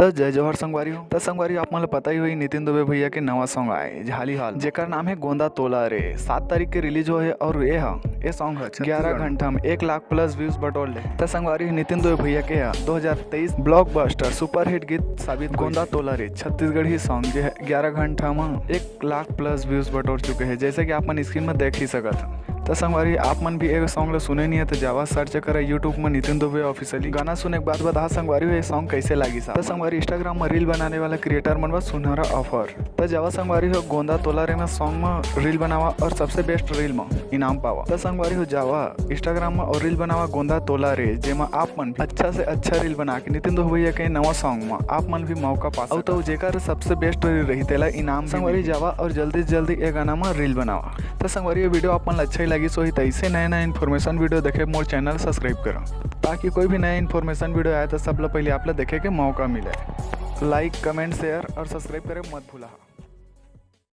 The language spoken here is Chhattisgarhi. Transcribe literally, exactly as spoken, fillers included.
त जय जोहार संगवारी हो। त संगवारी हो, आप मन ल पता ही होही नितिन दुबे भैया के नवा सॉन्ग आए झाली हाल, जेकर नाम है गोंदा तोला रे। सात तारीख के रिलीज होहे और ये ह, ये सॉन्ग ह ग्यारह घंटा में एक लाख प्लस व्यूज बटोर ले। त संगवारी हो, नितिन दुबे भैया के ह दो हज़ार तेईस ब्लॉकबस्टर सुपरहिट गीत साबित गोंदा तोला रे छत्तीसगढ़ी सॉन्ग, जे ह ग्यारह घंटा में एक लाख प्लस व्यूज बटोर चुके हैं, जैसे कि आप मन स्क्रीन में देख ही सकत हन। त संगवारी, आप मन भी एक सॉन्ग ल सुने नहीं है तो जावा सर्च करे YouTube में नितिन दुबे ऑफिशियली। गाना सुने के बाद बता संगवारी हो ये सॉन्ग कैसे लागिस। त संगवारी, इंस्टाग्राम में रील बनाने वाला क्रिएटर मन बर सुनहरा ऑफर। त जावा संगवारी हो गोंदा तोला रे में सॉन्ग में रील बनावा और सबसे बेस्ट रील में इनाम पावा। त संगवारी हो जावा इंस्टाग्राम में और रील बनावा गोंदा तोला रे, जेमा आप मन भी अच्छा से अच्छा रील बना के नितिन दुबे भैया के नवा सॉन्ग में आप मन भी मौका पा सकत। तो जेकर सबसे बेस्ट रील रही तेला इनाम संगवारी जावा और जल्दी से जल्दी ये गाना में रील बनावा। त संगवारी, ये वीडियो आप मन ल अच्छा ही लगिस होही, त ऐसे नए नए इन्फॉर्मेशन वीडियो देखे मोर चैनल सब्सक्राइब करा, ताकि कोई भी नया इन्फॉर्मेशन वीडियो आए तो सब ले पहले आप ला देखे के मौका मिले। लाइक, कमेंट, शेयर और सब्सक्राइब करे मत भूला।